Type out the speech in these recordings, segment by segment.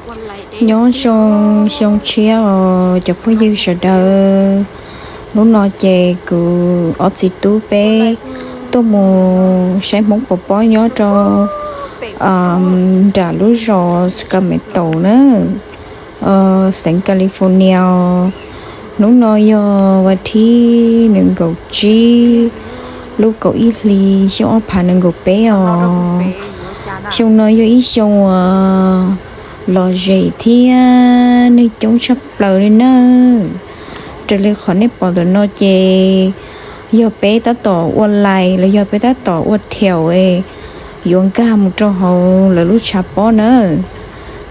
Nyob zoo xyoo tshiab os cov phooj ywg sawv daws. Hnub no ces kuv ob txiv tub peb tuaj mus saib Hmoob pov pob nyob rau nram lub zos Sacramento na, xeev California. Hnub no yog vas thib nees nkaum tsib lub kaum ib hli xyoo ob phav nees nkaum peb os. Xyoo no yog ib xyoo uas lom zem thiab neeg coob tshaj plaws li nawb. Raws li qhov nej pom ntawm no ces yog peb tab tom ua lais los yog peb tab tom ua thiaum yuav nkag mus rau hauv lawv lub tshav pob na.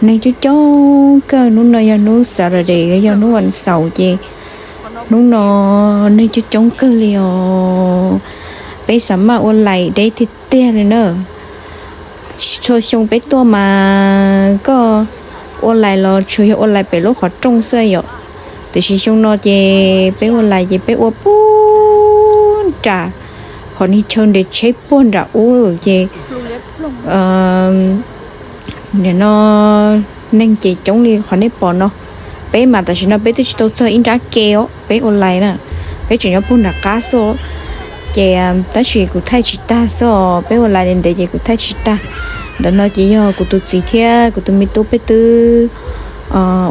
Neeg coob coob kawg. Hnub no yog hnub Saturday los yog hnub vas xaum ces hnub no neeg coob coob kawg li os. Peb xav maj ua lais deb tiag tiag li na. Txhua xyoo peb tuaj mas koj ua lais los tsuas yog ua lais pem lub qhov rooj xwb yom. Tiam sis xyoo no ces peb ua lais ces peb ua puag nram qhov niag chaw nres tsheb puag nram ub ces nim no neeg ces coob li qhov nej pom no. Peb mas tam sim no peb twb tsis tau txog ib nrab ke os, peb ua lais na, peb tseem nyob puag nram qab xwb. Ces tab sis kuv thaij tsis tag xwb os, peb ua lais ntev ntev ces kuv thaij tsis tag. Ntawm no ces yog kuv tus txiv thiab kuv tus me tub peb twb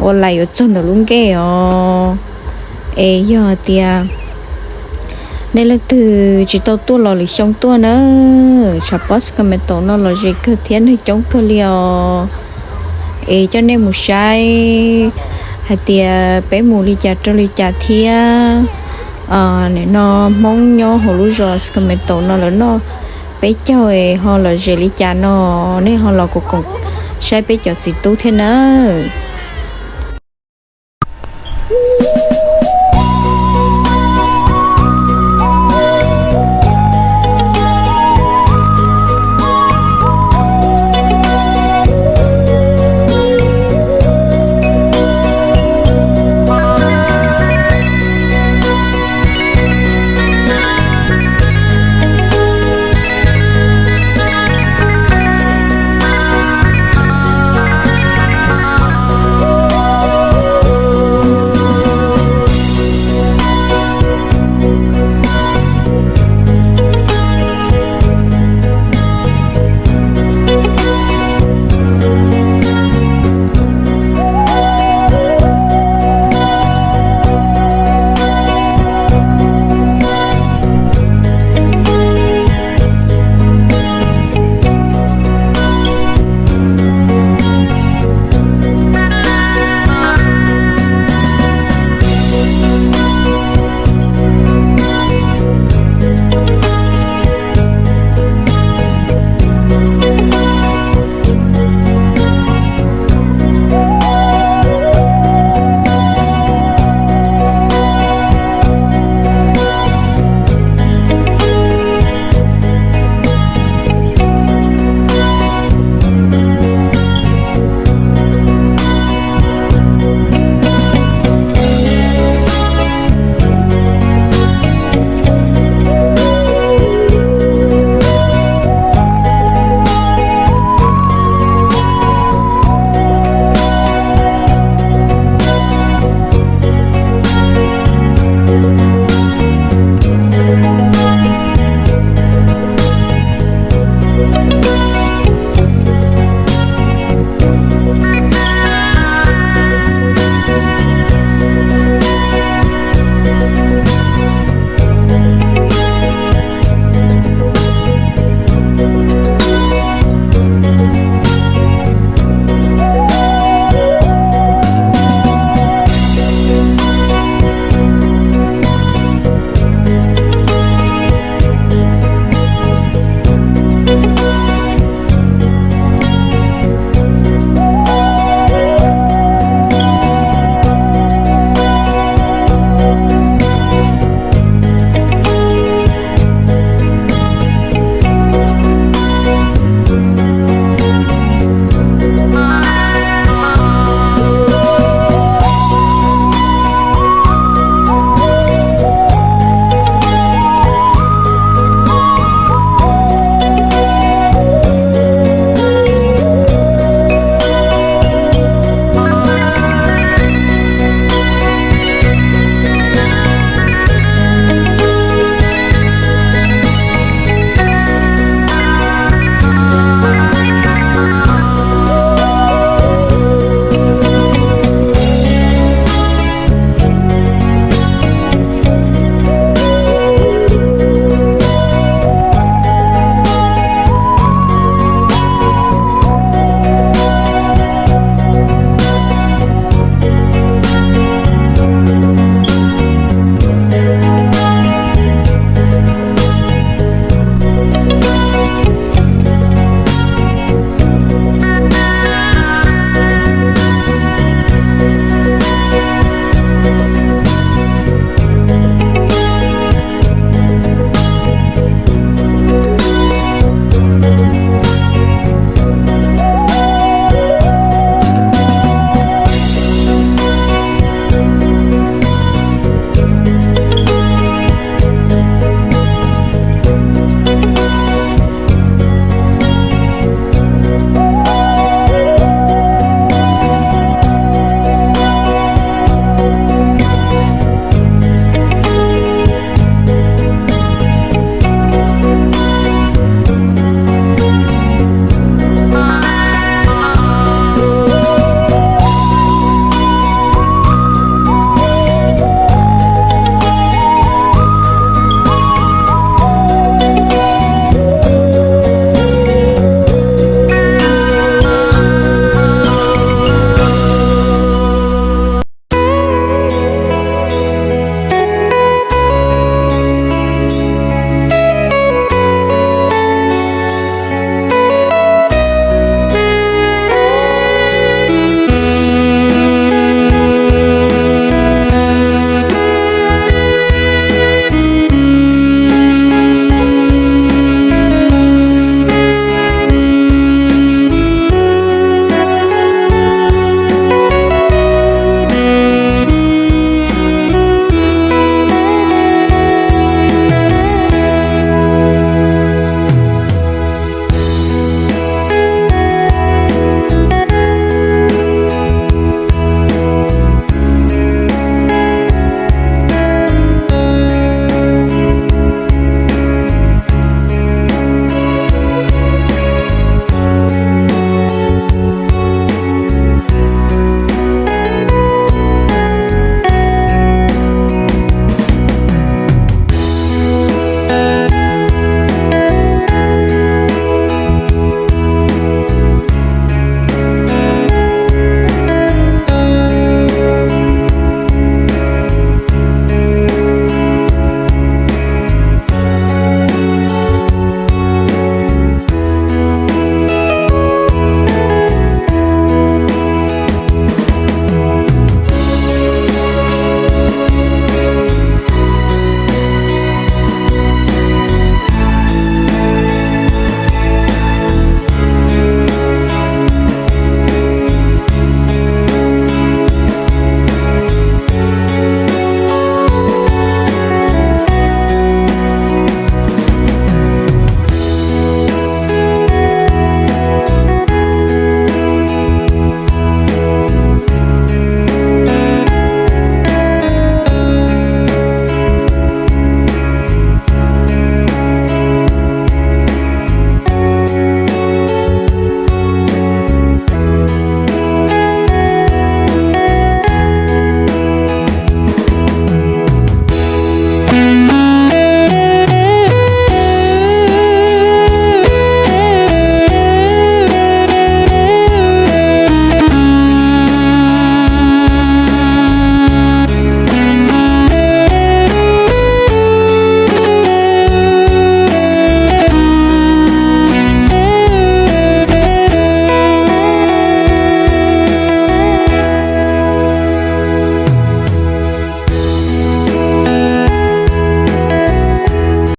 ua lais yuav txog ntawm lub nkej os. Es yog tias nej leej twg tsis tau tuaj los lwm xyoo tuaj na, tshav pob Sacramento no lom zem kawg thiab neeg coob kawg li os. Es coj nej mus saib hais tias peb mus li cas rau li cas thiab nim no Hmoob nyob hauv lub zos Sacramento no lawv noj peb caug es ho lom zem li cas no, nej ho los koom koom saib peb cov txiv tub thiab nawb.